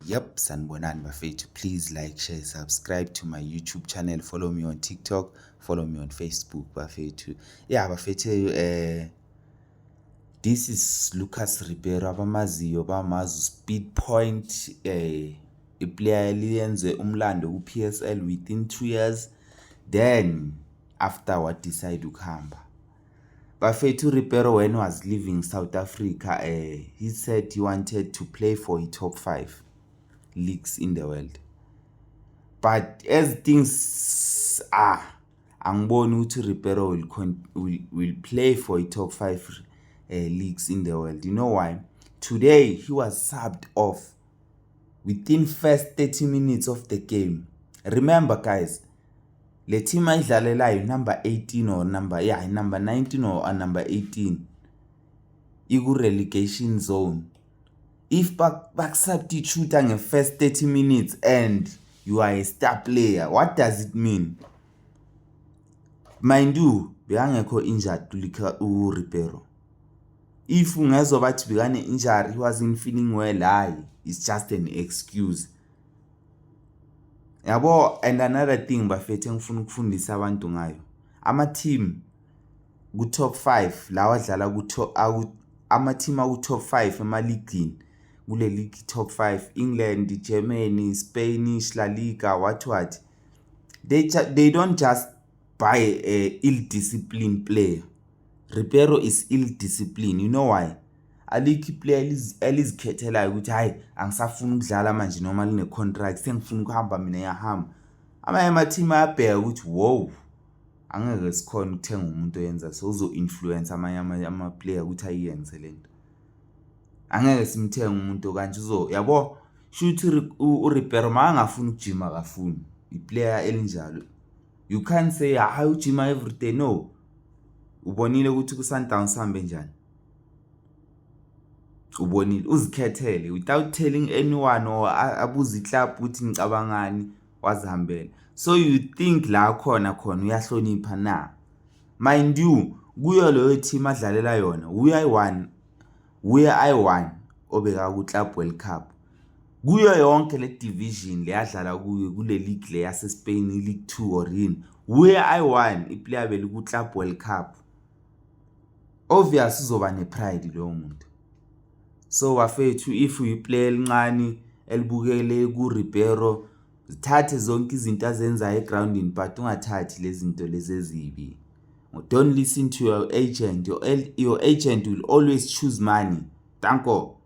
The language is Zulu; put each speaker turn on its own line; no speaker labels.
Yep, sanibonani bafethu. Please like, share, subscribe to my YouTube channel. Follow me on TikTok, follow me on Facebook bafethu. Yeah bafethu, this is Lucas Ribeiro. Abamaziyo bamazi Speed Point, iplayer eliyenze umlando ku-PSL within 2 years, then after wa decide ukuhamba. Bafethu, Ribeiro, when was leaving South Africa, he said he wanted to play for a top 5 leagues in the world, but as things are, angiboni ukuthi Ribeiro will play for a top 5 leagues in the world. You know why? Today he was subbed off within first 30 minutes of the game. Remember guys, le team ayidlalelayo, number 18 or number, yeah, number 19 or number 18, iku relegation zone. If bakusubstitute nge-first 30 minutes and you are a star player, what does it mean? Mind you, bekangekho injured uRibeiro. If ungezwa bathi bekane-injury, he wasn't feeling well, hayi, it's just an excuse, yabo. And another thing bafethu engifuna ukufundisa abantu ngayo, ama-team ku-top 5 lawa adlala ku-top, ama-team aku-top 5 emaligini, kule league top 5, England, Germany, Spanish La Liga, what what, they don't just buy a ill-disciplined player. Ribeiro is ill-disciplined. You know why? Alikho iplayer elizikhethelayo ukuthi hayi, angisafuni ukudlala manje, noma line-contract, sengifuna ukuhamba mina, ngiyahamba. Amanye ama-team ayabheka ukuthi wow, angeke sikhone ukuthenga umuntu oyenza so, uzo-influence amanye ama-player ukuthi ayenze lento. Angeke simthenge umuntu okanje uzo, yabo. Shuthi uRibeiro makangafuni ukujima, akafuni. Iplayer elinjalo, you can't say hayi, ujima everyday. No, ubonile ukuthi ku-Sundowns sihambe njani. Ubonile uzikhethele without telling anyone or abuze iclub ukuthi ngicabangani, wazihambela. So you think la khona khona uyahlonipha na? Mind you, kuyo leyo team adlalela yona, uye ayi-one, uye ayi-one obeka ku-Club World Cup kuyo yonke le division le adlala kuyo, kule league le yase-Spain, League 2 or yini. Uye ayi-one iplayer beliku-Club World Cup. Obvious uzoba ne-pride loyo muntu. So bafethu, if uyiplayer elincane elibukele ku-Ribeiro, zithathe zonke izinto azenzayo egrawundini, but ungathathi lezi zinto lezi ezibi. Don't listen to your agent. Your agent will always choose money. Danko.